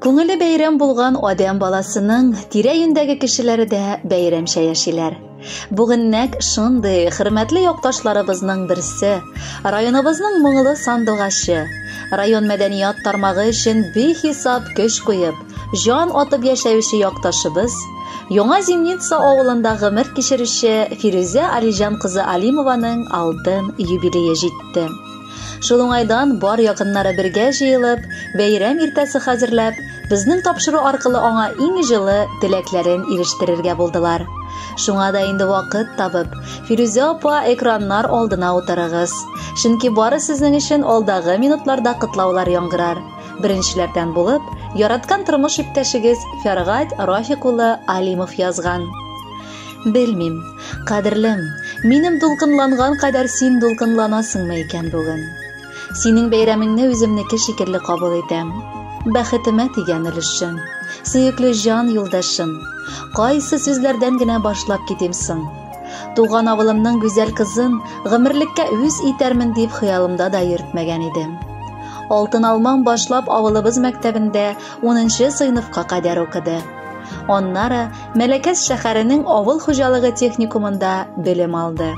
Күңеле бәйрәм булган адәм баласының тирә-юньдәге кешеләре дә бәйрәмчә яшиләр. Бүген нәкъ шундый хөрмәтле якташларыбызның берсе, районыбызның моңлы сандугачы, район мәдәният тармагы өчен бихисап көч куеп, җан атып яшәүче якташыбыз, Яңа Зимница авылында гомер кичерүче Фирүзә Алиҗан кызы Алимованың алтын юбилее җитте. Шул уңайдан бар якыннары бергә җыелып, бәйрәм иртәсе хәзерләп, безнең тапшыру аркылы аңа иң җылы теләкләрен ирештерергә булдылар. Шуңа да инде вакыт табып, Фирүзә апа экраннар алдына утырыгыз. Чөнки бары сезнең өчен алдагы минутларда котлаулар яңгырар. Беренчеләрдән булып, яраткан тормыш иптәшегез Фәргать Рафик улы Алимов язган. Белмим, кадерлем, минем дулкынланган кадәр син дулкынланасыңмы икән бүген? Синең бәйрәмеңне үземнеке шикелле кабул итәм. Бәхетемә тигән өлешем, сөекле җан юлдашым. Кайсы сүзләрдән генә башлап китим соң? Туган авылымның гүзәл кызын гомерлеккә үз итәрмен дип хыялымда да йөртмәгән идем. Алтын алмам башлап авылыбыз мәктәбендә 10 сыйныфка кадәр укыды. Аннары Мәләкәс шәһәренең авыл хуҗалыгы техникумында белем алды.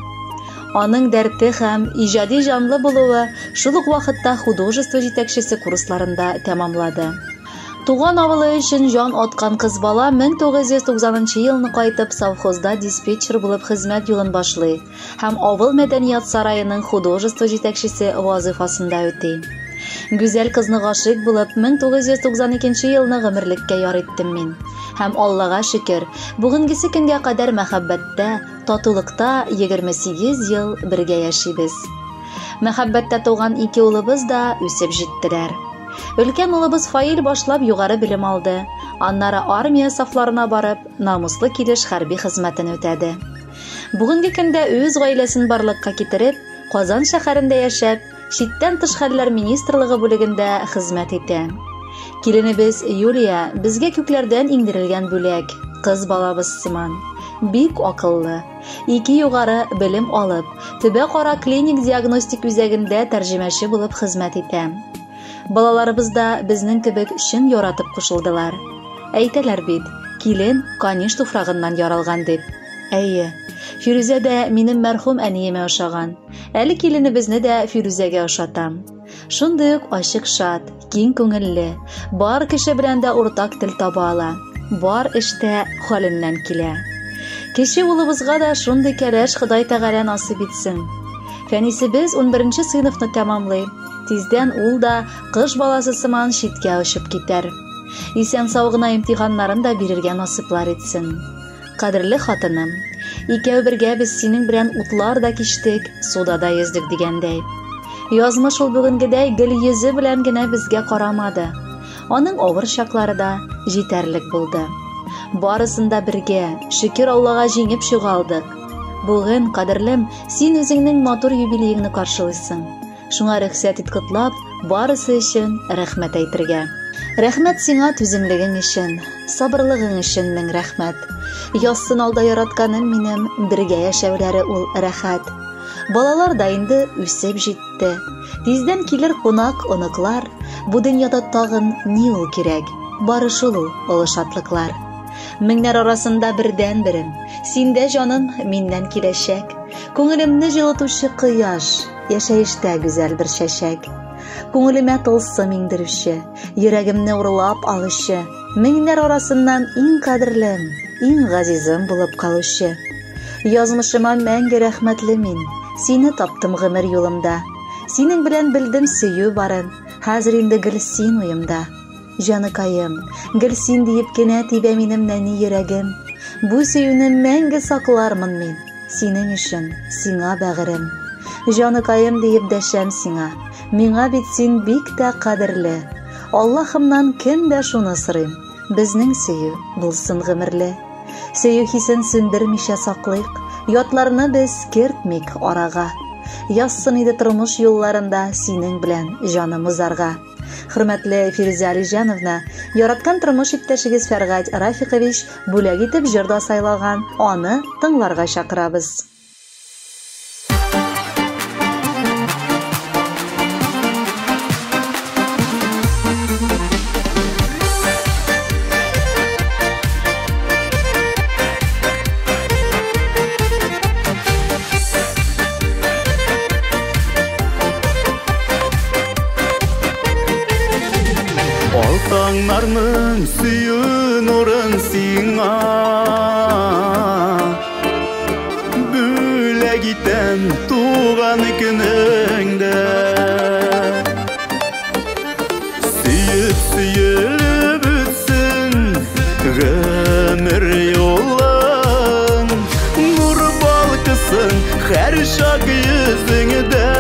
Аның дәрте һәм иҗади җанлы булуы шул ук вакытта художество җитәкчесе курсларында тәмамлады. Туган авылы өчен җан аткан кыз бала 1990 елны кайтып совхозда диспетчер булып хезмәт юлын башлый һәм авыл мәдәният сараеның художество җитәкчесе вазыйфасында үти. Гүзәл кызны гашыйк булып, 1992 елны гомерлеккә яр иттем мин. Һәм Аллага шөкер, бүгенгесе көнгә кадәр мәхәббәттә, татулыкта 28 ел бергә яшибез. Мәхәббәттә туган ике улыбыз да үсеп җиттеләр. Өлкән улыбыз Фаил башлап югары белем алды, аннары армия сафларына барып, намуслы килеш хәрби хезмәтен үтәде. Бүгенге көндә үз гаиләсен барлыкка китереп, Казан шәһәрендә яшәп, Читтән тыш хәлләр министрлыгы бүлегендә хезмәт итә. Киленебез Юлия безгә күкләрдән иңдерелгән бүләк, кыз балабыз сыман. Бик акыллы. Ике югары белем алып, төбәкара клиник диагностик үзәгендә тәрҗемәче булып хезмәт итә. Балаларыбыз да безнең кебек чын яратып кушылдылар. Әйтәләр бит, килен Каниш туфрагыннан яралган дип. Әйе, Фирүзә дә минем мәрхүм әниемә ошаган. Әле киленебезне дә Фирүзәгә ошатам. Шундый ук ачык шат, киң күңелле, бар кеше белән дә уртак тел таба ала, бар эштә хәленнән килә. Кече улыбызга да шундый кәләш Ходай Тәгалә насыйп итсен. Фәнисебез 11 сыйныфны тәмамлый. Тиздән ул да кыш баласы сыман читкә очып китәр. Исән-сау гына имтиханнарын да бирергә насыйплар итсен. Кадерле хатыным, икәү бергә без синең белән утлар да кичтек, суда да йөздек дигәндәй. Язмыш ул бүгенгедәй гел йөзе белән генә безгә карамады. Аның авыр чаклары да җитәрлек булды. Барысын да бергә, шөкер Аллага җиңеп чыга алдык. Бүген, кадерлем, син үзеңнең матур юбилееңны каршылыйсың. Шуңа рөхсәт ит котлап, барысы өчен рәхмәт әйтергә. Рәхмәт сиңа түземлегең өчен, сабырлыгың өчен мең рәхмәт. Язсын алда яратканым минем, бергә яшәүләре ул рәхәт. Балалар да инде үсеп җитте. Тиздән килер кунак, оныклар. Бу дөньяда тагын ни ул кирәк? Бары шул ул олы шатлыклар. Меңнәр арасында бердән-берем. Синдә җаным миннән киләчәк. Күңелемне җылытучы кояш. Яшәештә гүзәл бер чәчәк. Күңелемә тылсым иңдерүче, йөрәгемне урлап алучы, меңнәр арасыннан иң кадерлем, иң газизым булып калучы. Язмышыма мәңге рәхмәтле мин, сине таптым гомер юлымда. Синең белән белдем сөю барын, хәзер инде гел син уемда. Җаныкаем, гел син диеп кенә тибә минем нәни йөрәгем. Бу сөюне мәңге саклармын мин, синең өчен, сиңа бәгырем. Җаныкаем диеп дәшәм сиңа, миңа бит син бик тә кадерле. Аллаһымнан көн дә шуны сорыйм, безнең сөю булсын гомерле. Сөю хисен сүндермичә саклыйк, ятларны без кертмик арага. Язсын иде тормыш юлларында синең белән җаным узарга. Хөрмәтле Фирүзә Алиҗановна, яраткан тормыш иптәшегез Фәргать Рафикович бүләк итеп җыр да сайлаган, аны тыңларга чакырабыз. Таңнарның сөю нурын сиңа бүләк итәм туган көнеңдә. Сөеп сөелеп үтсен гомер юлың, нур балкысын һәр чак йөзеңдә.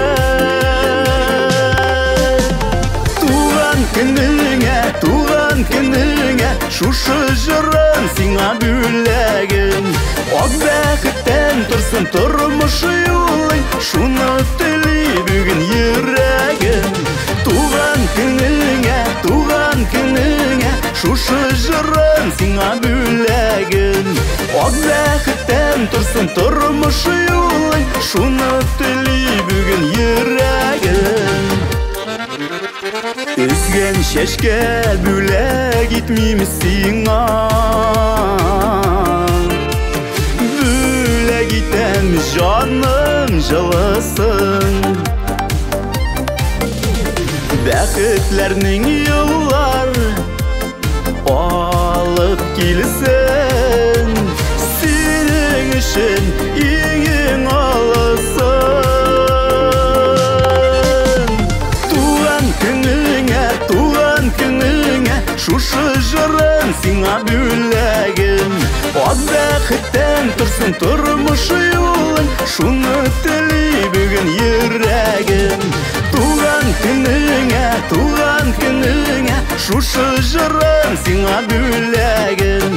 Туган көнеңә, туган көнеңә, шушы җырым сиңа бүләгем. Ак бәхеттән торсын тормыш юлың, шуны тели бүген йөрәгем. Туган көнеңә, туган көнеңә, шушы җырым сиңа бүләгем. Ак бәхеттән торсын тормыш юлың, шуны тели бүген йөрәгем. Өзгән чәчкә бүләк итмим сиңа, бүләк итәм җаным җылысын. Бәхетләрнең юллар алып килсен, синең өчен иң-иң алысын. Туган көнеңә, туган көнеңә, шушы җырым сиңа бүләгем. Ак бәхеттән торсын тормыш юлың, шуны тели бүген йөрәгем. Туган көнеңә, туган көнеңә, шушы җырым сиңа бүләгем.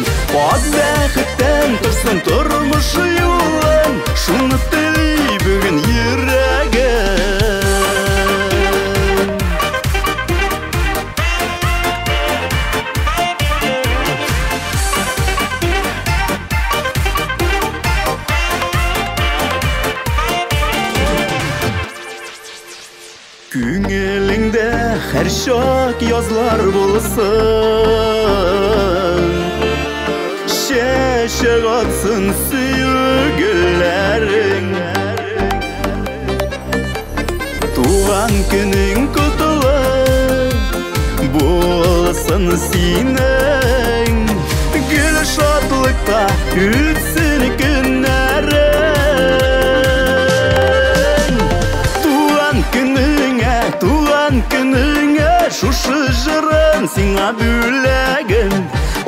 Ак бәхеттән торсын тормыш юлың, шуны тели бүген йөрәгем. Күңелеңдә һәр чак язлар булсын, чәчәк атсын сөю гөлләрең. Туган көнең котлы булсын синең, гел шатлыкта үтсен көннәрең. Туган көнеңә, туган көнеңә, шушы җырым сиңа бүләгем.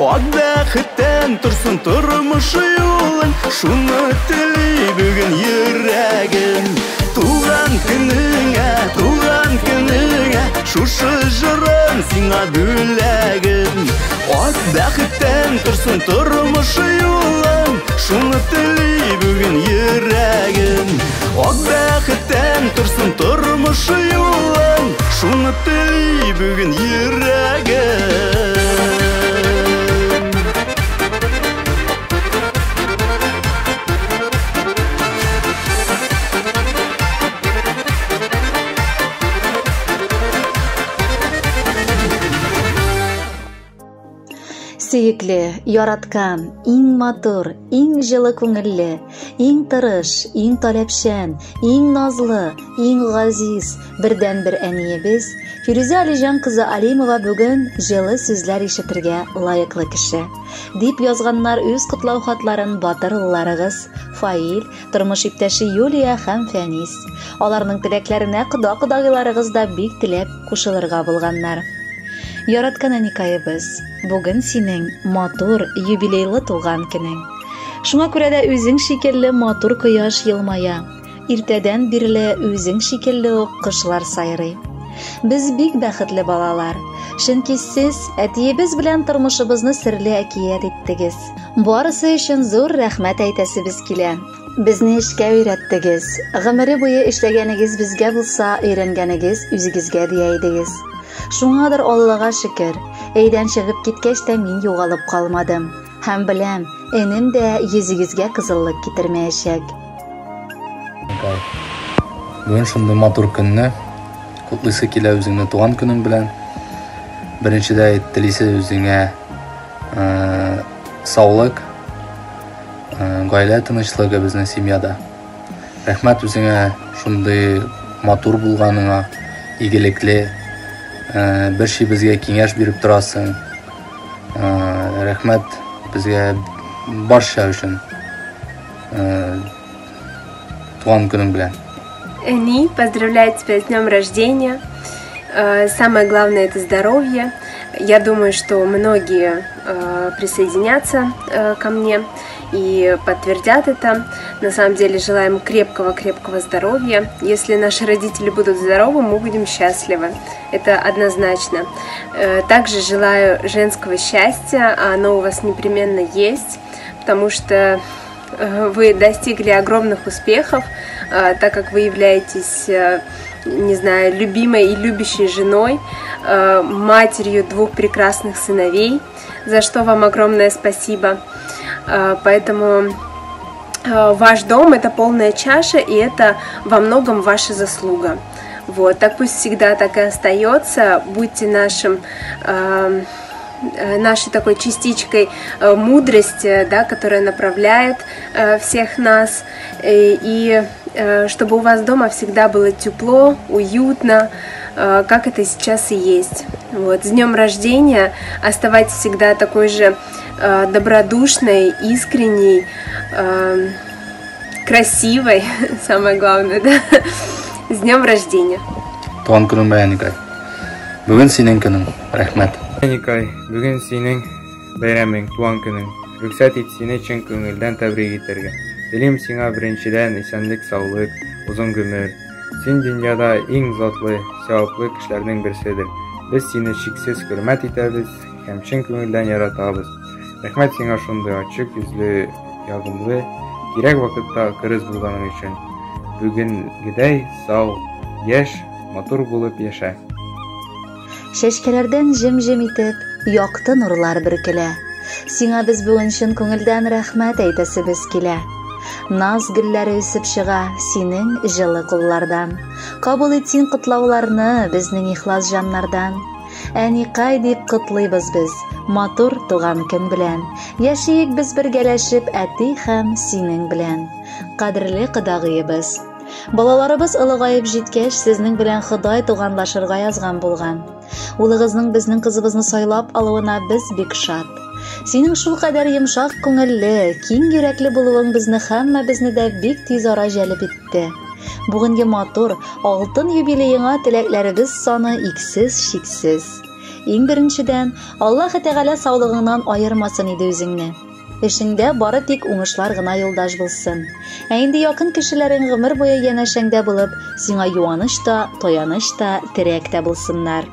Ак бәхеттән торсын тормыш юлың, шуны тели бүген йөрәгем. Туган көнеңә, туган көнеңә, шушы җырым сиңа бүләгем. Ак бәхеттән торсын тормыш юлың, шуны тели бүген йөрәгем. Ак бәхеттән торсын тормыш юлың, шуны тели бүген йөрәгем. Сөекле, яраткан, иң матур, иң җылы күңелле, иң тырыш, иң таләпчән, иң назлы, иң газиз, бердәнбер әниебез Фирүзә Алиҗан кызы Алимова бүген җылы сүзләр ишетергә лаеклы кеше, дип язганнар үз котлау хатларын батыр улларыгыз Фаил, тормыш иптәше Юлия һәм Фәнис. Аларның теләкләренә кода-кодагыйларыгыз да бик теләп кушылырга булганнар. Яраткан әникаебыз, бүген синең матур юбилейлы туган көнең. Шуңа күрә дә үзең шикелле матур кояш елмая. Иртәдән бирле үзең шикелле үк кошлар сайрый. Без бик бәхетле балалар, чөнки сез әтиебез белән тормышыбызны серле әкият иттегез. Барысы өчен зур рәхмәт әйтәсебез килә. Безне эшкә өйрәттегез. Гомере буе эшләгәнегез безгә булса, өйрәнгәнегез үзегезгә дия идегез. Шуңадыр Аллага шөкер, өйдән чыгып киткәч тә мин югалып калмадым. Һәм беләм, энем дә йөзегезгә кызыллык китермәячәк. Бүген шундый матур көнне котлыйсы килә үзеңне туган көнең белән. Беренчедә телисе үзеңә саулык, гаилә тынычлыгы безнең семьяда. Рәхмәт үзеңә шундый матур булганыңа, игелекле. Бер ши безгә киңәш биреп торасың. Рәхмәт безгә барча өчен. Туган көнең белән. Әни, поздравляю тебя с днем рождения. Самое главное – это здоровье. Я думаю, что многие присоединятся ко мне и подтвердят это. На самом деле желаем крепкого-крепкого здоровья. Если наши родители будут здоровы, мы будем счастливы. Это однозначно. Также желаю женского счастья. Оно у вас непременно есть, потому что вы достигли огромных успехов, так как вы являетесь, не знаю, любимой и любящей женой, матерью двух прекрасных сыновей, за что вам огромное спасибо. Поэтому ваш дом – это полная чаша, и это во многом ваша заслуга. Вот, так пусть всегда так и остается. Будьте нашей такой частичкой мудрости, да, которая направляет всех нас, и чтобы у вас дома всегда было тепло, уютно, как это сейчас и есть. Вот. С днем рождения! Оставайтесь всегда такой же добродушной, искренней, красивой, самое главное, да? С днем рождения! Туган көнең белән, әникәй! Бүген синең көнең, рәхмәт! Әникәй, бүген синең бәйрәмең, туган көнең. Рөхсәт ит сине чын күңелдән тәбрик итәргә. Телим сиңа беренчедән исәнлек-саулык, озын гомер. Син дөньяда иң затлы, саваплы кешеләрнең берседер. Без сине чиксез хөрмәт итәбез һәм чын күңелдән яратабыз. Рәхмәт сиңа шундый ачык йөзле, ягымлы, кирәк вакытта кырыс булганың өчен. Бүгенгедәй сау, яшь, матур булып яшә. Чәчкәләрдән җем-җем итеп, якты нурлар бөркелә. Сиңа без бүген чын күңелдән рәхмәт әйтәсебез килә. Наз гөлләре үсеп чыга синең җылы куллардан. Кабул ит син котлауларны безнең ихлас җаннардан. Әникай дип котлыйбыз без, матур туган көн белән. Яшиек без бергәләшеп әти һәм синең белән. Кадерле кодагыебыз. Балаларыбыз олыгаеп җиткәч, сезнең белән Ходай туганлашырга язган булган. Улыгызның безнең кызыбызны сайлап алуына без бик шат. Синең шулкадәр йомшак күңелле, киң йөрәкле булуың безне һәммәбезне дә бик тиз ара җәлеп итте. Бүгенге матур, алтын юбилееңа теләкләребез саны иксез-чиксез. Иң беренчедән, Аллаһы Тәгалә саулыгыңнан аермасын иде үзеңне. Эшеңдә бары тик уңышлар гына юлдаш булсын. Ә инде якын кешеләрең гомер буе янәшәңдә булып, сиңа юаныч та, таяныч та, терәк тә булсыннар.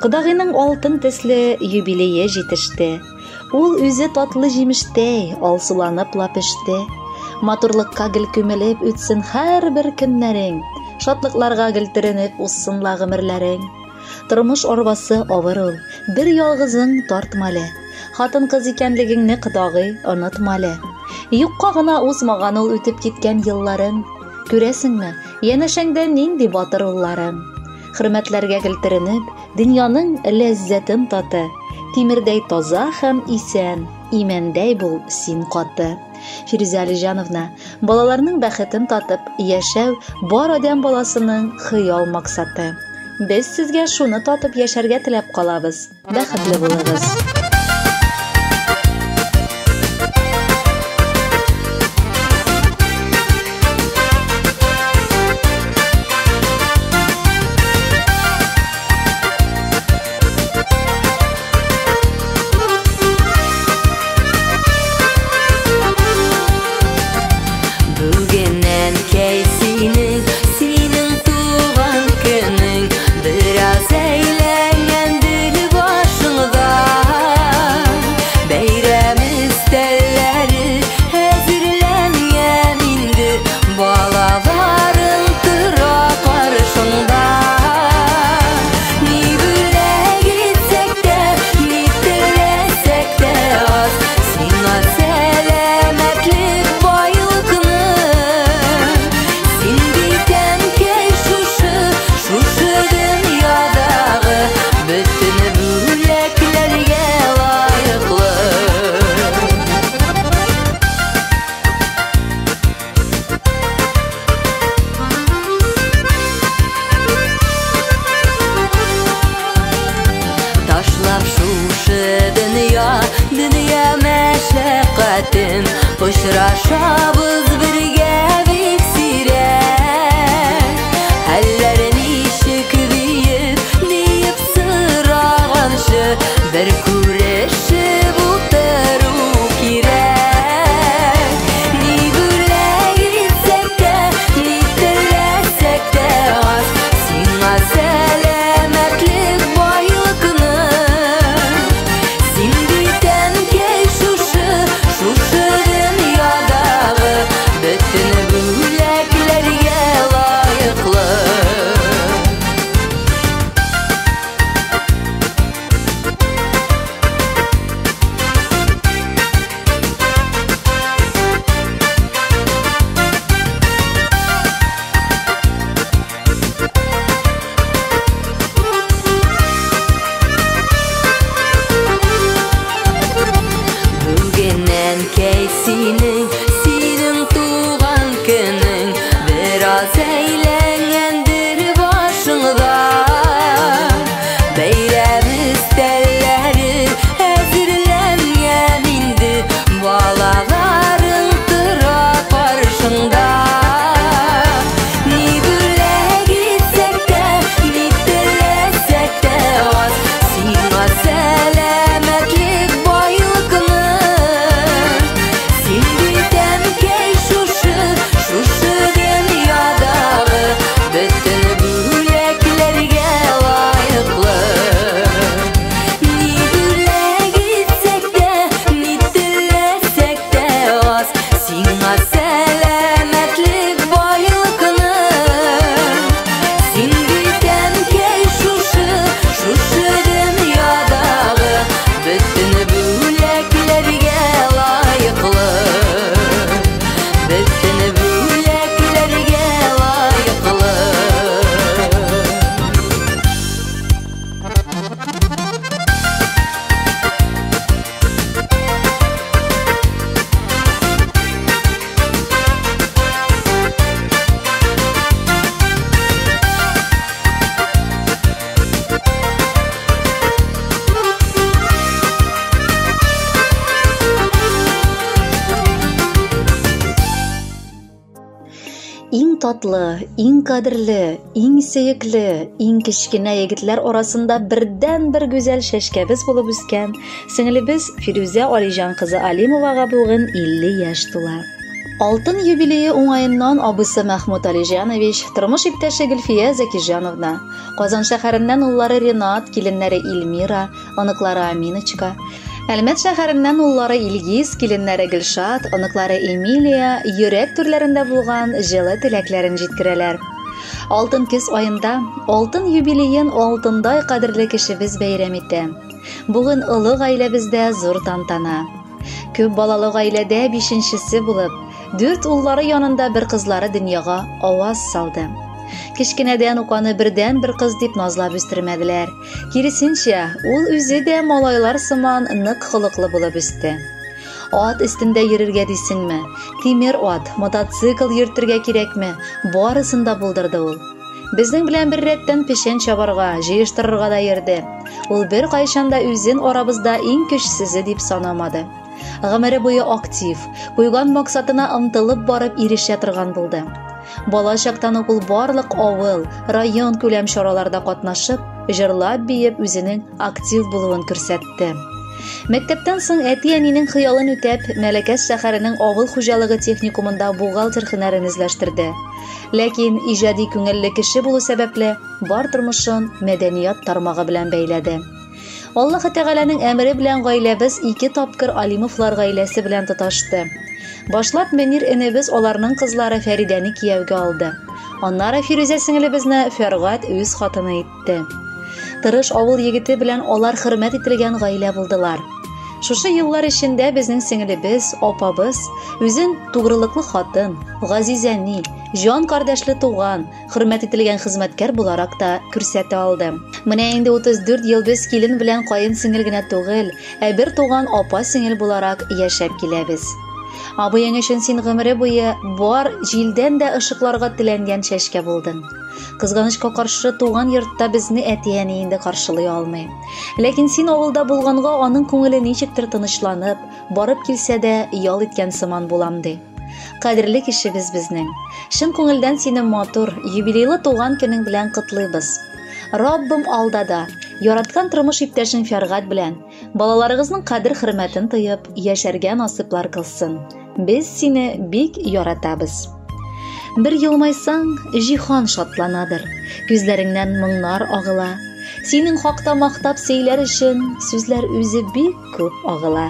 Кодагыйның алтын төсле юбилее җитеште. Ул үзе татлы җимештәй, алсуланып ла пеште. Матурлыкка гел күмелеп үтсен һәрбер көннәрең. Шатлыкларга гел төренеп узсын ла гомерләрең. Тормыш арбасы авыр ул, бер ялгызың тартма әле. Хатын-кыз икәнлегеңне кодагый онытма әле. Юкка гына узмаган ул үтеп киткән елларың. Күрәсеңме, янәшәңдә нинди батыр улларың. Хөрмәтләргә гел төренеп, дөньяның ләззәтен таты. Тимердәй таза һәм исән, имәндәй бул син каты. Фирүзә Алиҗановна, балаларның бәхетен татып, яшәү бар адәм баласының хыял максаты. Без сезгә шуны татып яшәргә теләп калабыз. Бәхетле булыгыз. Бераз әйләнгәндер башыңда. затлы, иң кадерле, иң сөекле, иң кечкенә егетләр арасында бердән-бер гүзәл чәчкәбез булып үскән сеңелебез Фирүзә Алиҗан кызы Алимовага бүген 50 яшь тула. Алтын юбилее уңаеннан абыйсы Мәхмүт Алиҗанович, тормыш иптәше Гөлфия Зәкиҗановна, Казан шәһәреннән уллары Ренат, киленнәре Эльмира, оныклары Аминочка, Әлмәт шәһәреннән уллары Илгиз, киленнәре Гөлшат, оныклары Эмилия йөрәк түрләрендә булган җылы теләкләрен җиткерәләр. Алтын көз аенда алтын юбилеен алтындай кадерле кешебез бәйрәм итә. Бүген олы гаиләбездә зур тантана. Күп балалы гаиләдә бишенчесе булып, дүрт уллары янында бер кызлары дөньяга аваз салды. Кечкенәдән үк аны бердән-бер кыз дип назлап үстермәделәр. Киресенчә, ул үзе дә малайлар сыман нык холыклы булып үсте. Ат өстендә йөрергә дисеңме, тимер ат, мотоцикл йөртергә кирәкме, барысын да булдырды ул. Безнең белән бер рәттән печән чабарга, җыештырырга да йөрде. Ул беркайчан да үзен арабызда иң көчсезе дип санамады. Гомере буе актив, куйган максатына омтылып барып ирешә торган булды. Бала чактан ук ул барлык авыл, район күләм чараларда катнашып, җырлап биеп үзенең актив булуын күрсәтте. Мәктәптән соң әти-әнинең хыялын үтәп, Мәләкәс шәһәренең авыл хуҗалыгы техникумында бухгалтер һөнәрен үзләштерде. Ләкин иҗади күңелле кеше булу сәбәпле, бар тормышын мәдәният тармагы белән бәйләде. Аллаһы Тәгаләнең әмере белән гаиләбез ике тапкыр Алимовлар гаиләсе белән тоташты. Башлап Мөнир энебез аларның кызлары Фәридәне кияүгә алды. Аннары Фирүзә сеңелебезне Фәргать үз хатыны итте. Тырыш авыл егете белән алар хөрмәт ителгән гаилә булдылар. Шушы еллар эчендә безнең сеңелебез, апабыз үзен тугрылыклы хатын, газиз әни, җан кардәшле туган, хөрмәт ителгән хезмәткәр буларак та күрсәтә алды. Менә инде 34 ел без килен белән каен сеңел генә түгел, ә бер туган апа сеңел буларак яшәп киләбез. Абыең өчен син гомере буе бар җилдән дә ышыкларга теләнгән чәчкә булдың. Кызганычка каршы, туган йортта безне әти-әни инде каршылый алмый. Ләкин син авылда булганга аның күңеле ничектер тынычланып, барып килсә дә ял иткән сыман булам ди. Кадерле кешебез безнең. Чын күңелдән сине матур, юбилейлы туган көнең белән котлыйбыз. Раббым алда да, яраткан тормыш иптәшең Фәргать белән, балаларыгызның кадер-хөрмәтен тоеп, яшәргә насыйплар кылсын. Без сине бик яратабыз. Бер елмайсаң, җиһан шатланадыр, күзләреңнән моңнар агыла. Синең хакта мактап сөйләр өчен сүзләр үзе бик күп агыла.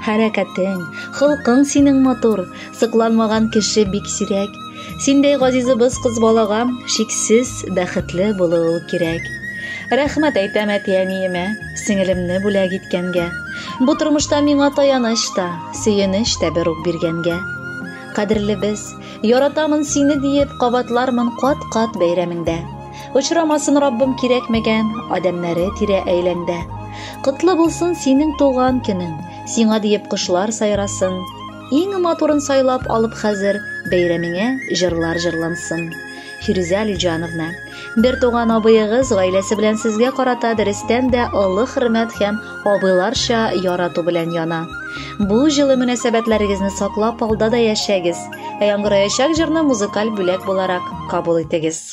Хәрәкәтең, холкың синең матур, сокланмаган кеше бик сирәк. Синдәй газизыбыз кыз балага шиксез бәхетле булуы кирәк. Рәхмәт әйтәм әти-әниемә, сеңелемне бүләк иткәнгә. Бу тормышта миңа таяныч та, сөенеч тә бер үк биргәнгә. Кадерлебез, яратамын сине диеп кабатлармын кат-кат бәйрәмеңдә. Очрамасын Раббым кирәкмәгән адәмнәре тирә әйләндә. Котлы булсын синең туган көнең, сиңа диеп кошлар сайрасын. Иң матурын сайлап алып хәзер бәйрәмеңә җырлар җырлансын. Фирүзә Алиҗановна, бер туган абыегыз гаиләсе белән сезгә карата дөрестән дә олы хөрмәт һәм абыйларча ярату белән яна. Бу җылы мөнәсәбәтләрегезне саклап алда да яшәгез. Ә яңгыраячак җырны музыкаль бүләк буларак кабул итегез.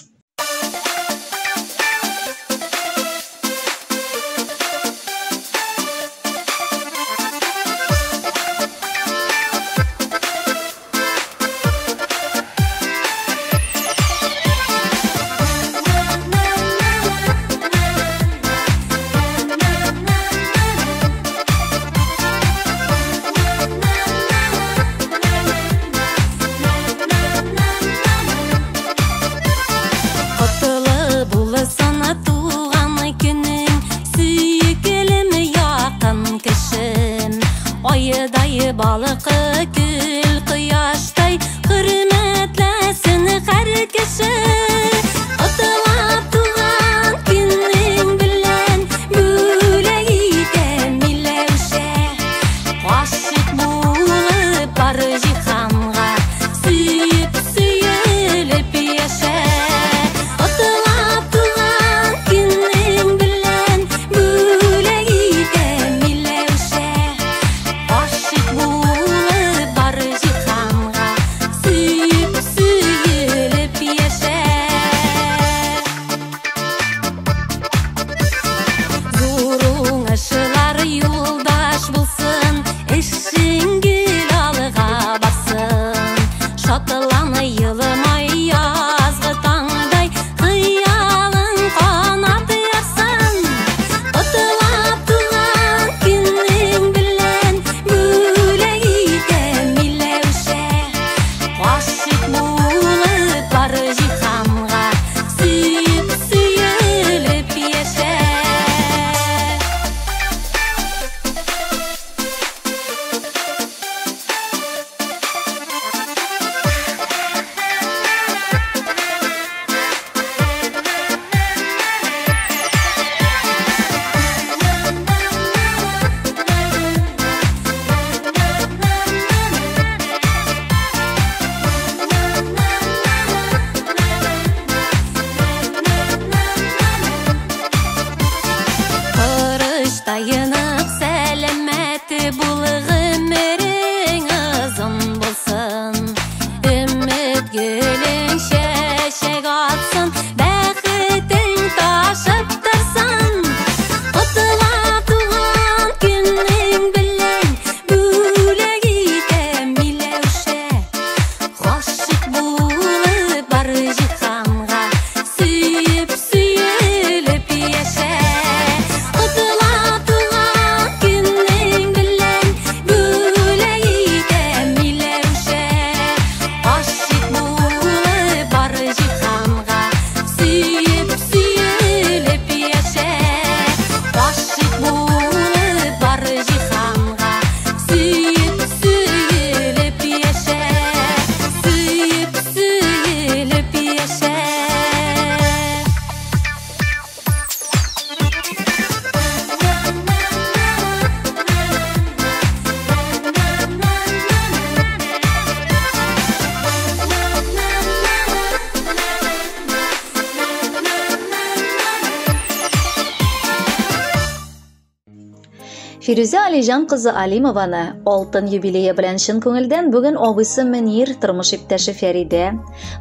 Фирүзә Алиҗан кызы Алимованы алтын юбилее белән чын күңелдән бүген абыйсы Мөнир, тормыш иптәше Фәридә,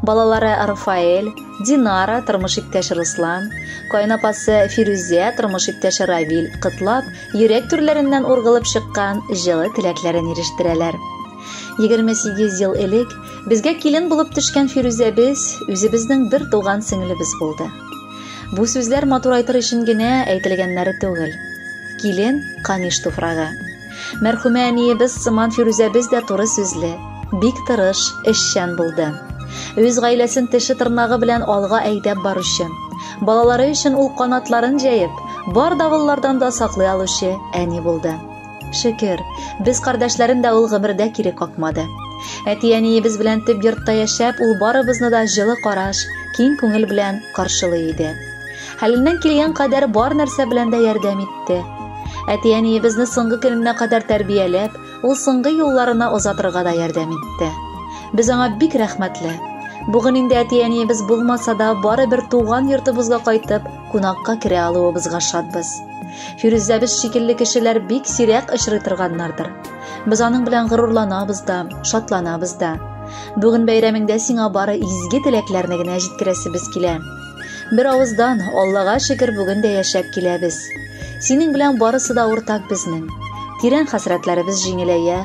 балалары Рафаэль, Динара, тормыш иптәше Руслан, кайнапасы Фирүзә, тормыш иптәше Равил котлап, йөрәк түрләреннән ургылып чыккан җылы теләкләрен ирештерәләр. 28 ел элек безгә килен булып төшкән Фирүзәбез үзебезнең бер туган сеңлебез булды. Бу сүзләр матурайтыр өчен генә әйтелгәннәре түгел. Килен Каниш туфрагы. Мәрхүмә әниебез сыман Фирүзәбез дә туры сүзле, бик тырыш, эшчән булды. Үз гаиләсен теше тырнагы белән алга әйдәп баручы, балалары өчен ул канатларын җәеп, бар давыллардан да саклый алучы әни булды. Шөкер, без кардәшләрен дә ул гомердә кире какмады. Әти-әниебез белән төп йортта яшәп, ул барыбызны да җылы караш, киң күңел белән каршылый иде. Хәленнән килгән кадәр бар нәрсә белән дә ярдәм итте. Әти-әниебезне соңгы көненә кадәр тәрбияләп, ул соңгы юлларына озатырга да ярдәм итте. Без аңа бик рәхмәтле. Бүген инде әти-әниебез булмаса да, барыбер туган йортыбызга кайтып, кунакка керә алуыбызга шатбыз. Фирүзәбез шикелле кешеләр бик сирәк очрый торганнардыр. Без аның белән горурланабыз да, шатланабыз да. Бүген бәйрәмеңдә сиңа бары изге теләкләрне генә җиткерәсебез килә. Бер авыздан, Аллага шөкер, бүген дә яшәп киләбез. Синең белән барысы да уртак безнең. Тирән хәсрәтләребез җиңеләя,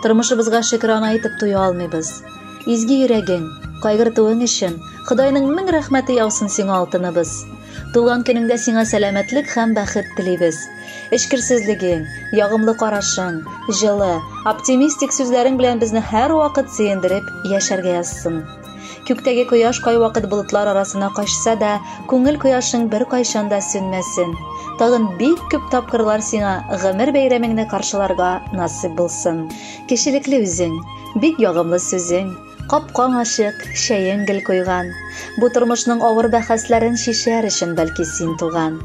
тормышыбызга шөкрана итеп туя алмыйбыз. Изге йөрәгең, кайгыртуың өчен Ходайның мең рәхмәте яусын сиңа, алтыныбыз. Туган көнеңдә сиңа сәламәтлек һәм бәхет телибез. Эчкерсезлегең, ягымлы карашың, җылы, оптимистик сүзләрең белән безне һәрвакыт сөендереп яшәргә язсын. Күктәге кояш кайвакыт болытлар арасына качса да, күңел кояшың беркайчан да сүнмәсен. Тагын бик күп тапкырлар сиңа гомер бәйрәмеңне каршыларга насыйп булсын. Кешелекле үзең, бик ягымлы сүзең, капкаң ачык, чәең гел куйган. Бу тормышның авыр бәхәсләрен чишәр өчен бәлки син туган.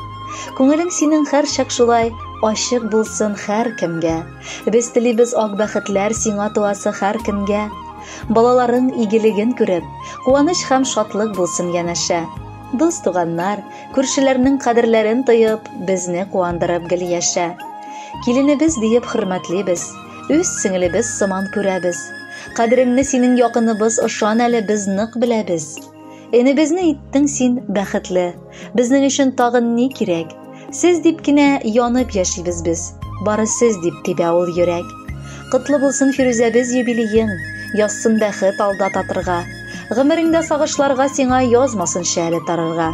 Күңелең синең һәрчак шулай ачык булсын һәркемгә. Без телибез ак бәхетләр сиңа туасы һәр көнгә. Балаларың игелеген күреп, куаныч һәм шатлык булсын янәшә. Дус туганнар, күршеләрнең кадерләрен тоеп, безне куандырып гел яшә. Киленебез диеп хөрмәтлибез, үз сеңелебез сыман күрәбез. Кадереңне синең якыныбыз ышан әле без нык беләбез. Энебезне иттең син бәхетле. Безнең өчен тагын ни кирәк? Сез дип кенә янып яшибез без. Бары сез дип тибә ул йөрәк. Котлы булсын Фирүзәбез юбилеең, язсын бәхет алда татырга. Гомереңдә сагышларга сиңа язмасынчы әле тарырга.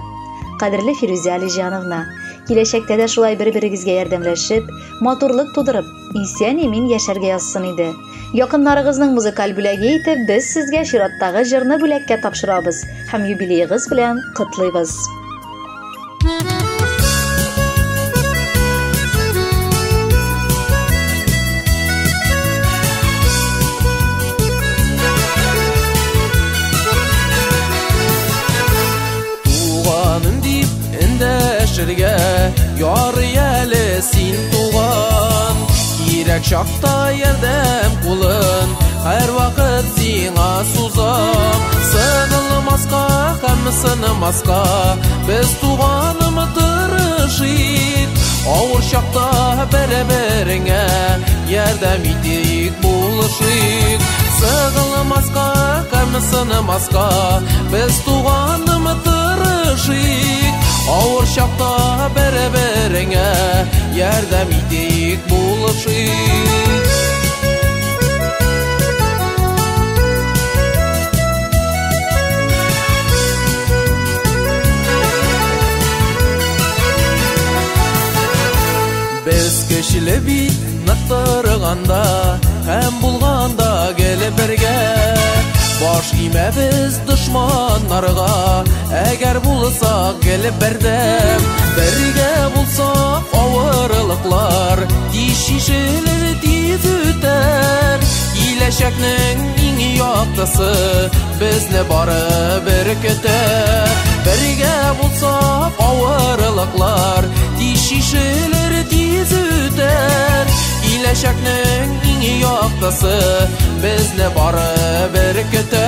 Кадерле Фирүзә Алиҗановна, киләчәктә дә шулай бер-берегезгә ярдәмләшеп, матурлык тудырып, исән-имин яшәргә язсын иде. Якыннарыгызның музыкаль бүләге итеп без сезгә чираттагы җырны бүләккә тапшырабыз һәм юбилеегыз белән котлыйбыз. Туганым дип эндәшергә ярый әле син туган. Кирәк чакта ярдәм кулын һәрвакыт сиңа сузам. Сыгылмаска һәм сынмаска без туганым тырышыйк. Авыр чакта бер-береңә ярдәм итик, булышыйк. Сыгылмаска һәм сынмаска без туганым тырышыйк. Авыр чакта бер-береңә ярдәм итик, булышыйк. Без көчле бит нык торганда һәм булганда гел бергә. Баш имәбез дошманнарга, әгәр булсак гел бердәм. Бергә булсак авырлыклар тиз чишелер, тиз үтәр. Киләчәкнең иң яктысы безне бары бер көтә. Бергә булсак авырлыклар тиз чишелер, тиз үтәр. Киләчәкнең иң яктысы безне бары бер көтә.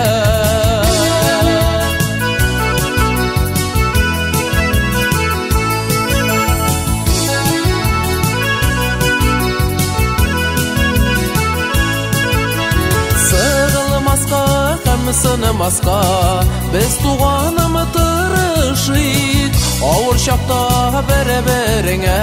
Сынымаска, без туганым тырышыйк. Авыр чакта бер-береңә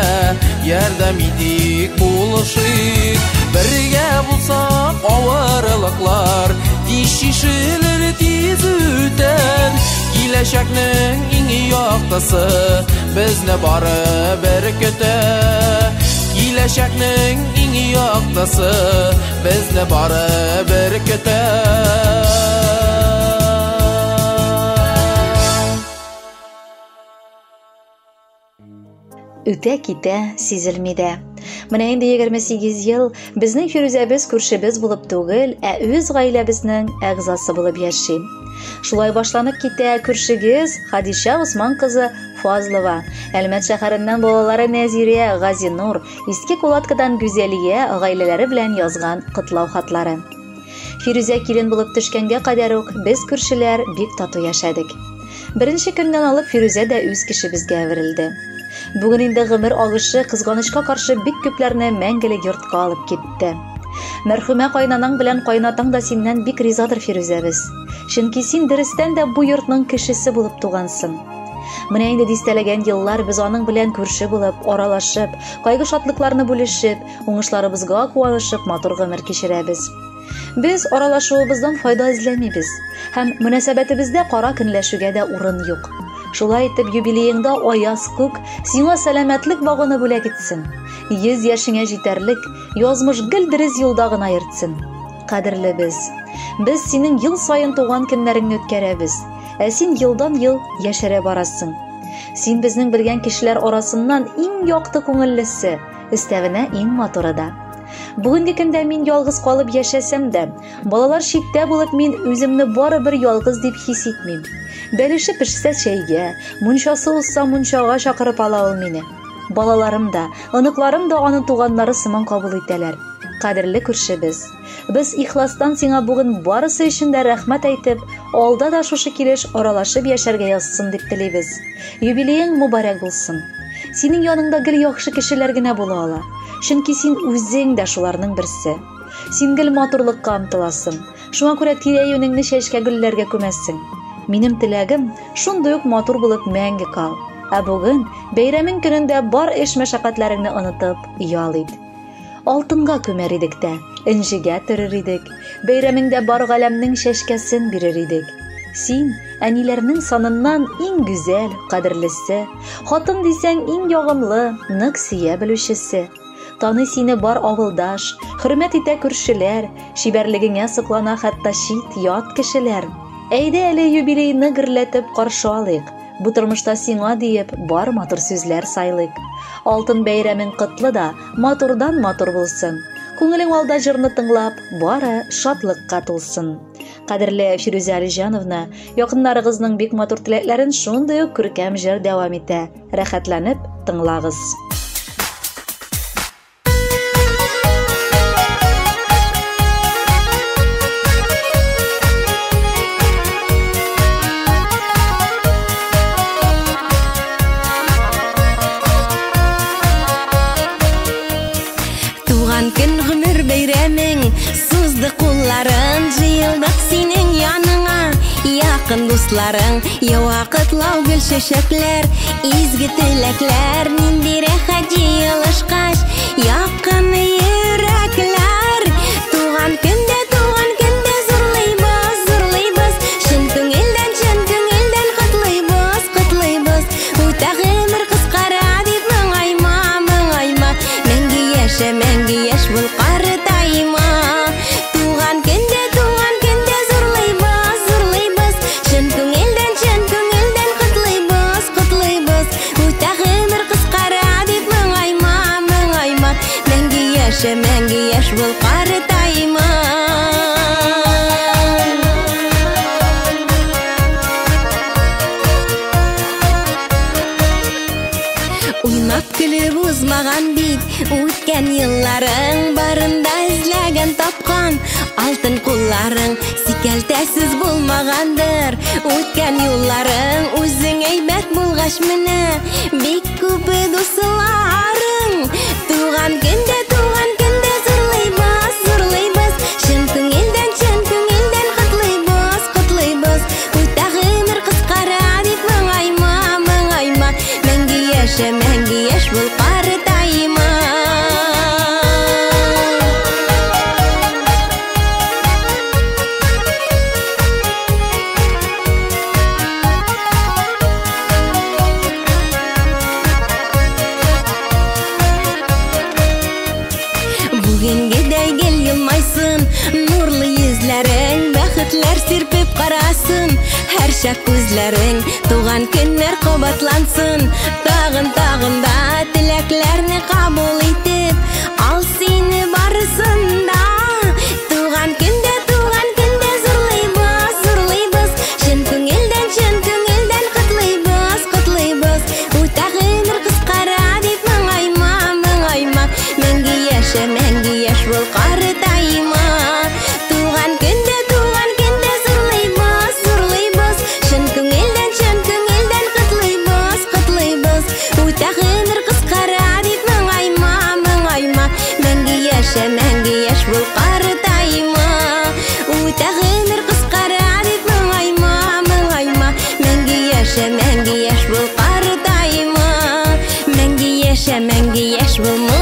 ярдәм итик, булышыйк. Бергә булсак авырлыклар тиз чишелер, тиз үтәр. Киләчәкнең иң яктысы безне бары бер көтә. Киләчәкнең иң яктысы безне бары бер көтә. Үтә китә, сизелми дә. Менә инде 28 ел безнең Фирүзәбез күршебез булып түгел, ә үз гаиләбезнең әгъзасы булып яши. Шулай башланып китә күршегез Хадиша Усман кызы Фазлова, Әлмәт шәһәреннән балалары Нәзирә, Газинур, Иске Кулаткадан Гүзәлия гаиләләре белән язган котлау хатлары. Фирүзә килен булып төшкәнгә кадәр үк без күршеләр бик тату яшәдек. Беренче көннән алып Фирүзә дә үз кешебезгә әверелде. Бүген инде гомер агышы кызганычка каршы бик күпләрне мәңгелек йортка алып китте. Мәрхүмә кайнанаң белән кайнатаң да синнән бик ризадыр, Фирүзәбез. Чөнки син дөрестән дә бу йортның кешесе булып тугансың. Менә инде дистәләгән еллар без аның белән күрше булып, аралашып, кайгы-шатлыкларны бүлешеп, уңышларыбызга куанышып матур гомер кичерәбез. Без аралашуыбыздан файда эзләмибез һәм мөнәсәбәтебездә кара көнләшүгә дә урын юк. Шулай итеп, юбилееңда аяз күк сиңа сәламәтлек вагоны бүләк итсен. 100 яшеңә җитәрлек, язмыш гел дөрес юлда гына йөртсен. Кадерлебез, без синең ел саен туган көннәреңне үткәрәбез, ә син елдан-ел яшәрә барасың. Син безнең белгән кешеләр арасыннан иң якты күңеллесе, өстәвенә иң матуры да. Бүгенге көндә мин ялгыз калып яшәсәм дә, балалар читтә булып мин үземне барыбер ялгыз дип хис итмим. Бәлеше пешсә чәйгә, мунчасы узса мунчага чакырып ала ул мине. Балаларым да, оныкларым да аны туганнары сыман кабул итәләр. Кадерле күршебез, без ихластан сиңа бүген барысы өчен дә рәхмәт әйтеп, алда да шушы килеш аралашып яшәргә язсын дип телибез. Юбилеең мөбарәк булсын. Синең яныңда гел яхшы кешеләр генә була ала. Чөнки син үзең дә шуларның берсе. Син гел матурлыкка омтыласың. Шуңа күрә тирә-юнеңне чәчкә гөлләргә күмәсең. Минем теләгем шундый ук матур булып мәңге кал. Ә бүген бәйрәмең көнендә бар эш мәшәкатьләреңне онытып ял ит. Алтынга күмәр идек тә, энҗегә төрер идек. Бәйрәмеңдә бар галәмнең чәчкәсен бирер идек. Син әниләрнең саныннан иң гүзәл, кадерлесе, хатын дисәң иң ягымлы, нык сөя белүчесе. Таный сине бар авылдаш, хөрмәт итә күршеләр, чибәрлегеңә соклана хәтта чит, ят кешеләр. Әйдә әле юбилейны гөрләтеп каршы алыйк. Бу тормышта сиңа диеп бар матур сүзләр сайлыйк. Алтын бәйрәмең котлы да, матурдан матур булсын. Күңелең алда җырны тыңлап, бары шатлыкка тулсын. Кадерле Фирүзә Алиҗановна, якыннарыгызның бик матур теләкләрен шундый ук күркәм җыр дәвам итә. Рәхәтләнеп тыңлагыз. Туган көн гомер бәйрәмең, сузды кулларын, җыелдык синең яныңа, якын дусларың, ява котлау гөл чәчәкләр, изге теләкләр, нинди рәхәт җыелышкач, якын йөрәкләр. Туган көндә, туган көндә зурлыйбыз, зурлыйбыз, чын күңелдән, чын күңелдән котлыйбыз, котлыйбыз. Үтә гомер кыскара дип моңайма, моңайма, мәңге яшә, мәңге яшь бул, картайма. Туган көндә, туган көндә зурлыйбыз, зурлыйбыз, чын күңелдән, чын күңелдән котлыйбыз, котлыйбыз. Үтә гомер кыскара дип моңайма, моңайма, мәңге яшә, мәңге яшь бул, картайма. Уйнап көлеп узмаган бит үткән елларың, барында эзләгән тапкан алтын кулларың, сикәлтәсез булмагандыр үткән юлларың. Үзең әйбәт булгач менә бик күп дусларың. Туган көндә, туган көндә зурлыйбыз, зурлыйбыз, чын күңелдән, чын күңелдән котлыйбыз, яшә, мәңге яшь бул, картайма. Бүгенгедәй гел елмайсын нурлы йөзләрең, бәхетләр сирпеп карасын һәрчак күзләрең, туган көннәр кабатлансын, тагын тагын да теләкләрне кабул итеп, ал сине барысын да. Туган көндә, туган көндә зурлыйбыз, зурлыйбыз, чын күңелдән, чын күңелдән котлыйбыз, котлыйбыз. Үтә гомер кыскара дип моңайма, моңайма, мәңге яшә, мәңге яшь бул, картайма. Туган көндә, туган көндә зурлыйбыз, зурлыйбыз, чын күңелдән, чын күңелдән котлыйбыз, котлыйбыз. Үтә гомер кыскара дип моңайма, моңайма, мәңге яшә, мәңге яшь бул, картайма. Үтә гомер кыскара дип моңайма, моңайма, мәңге яшә, мәңге яшь бул, картайма. Мәңге яшә, мәңге яшь бул.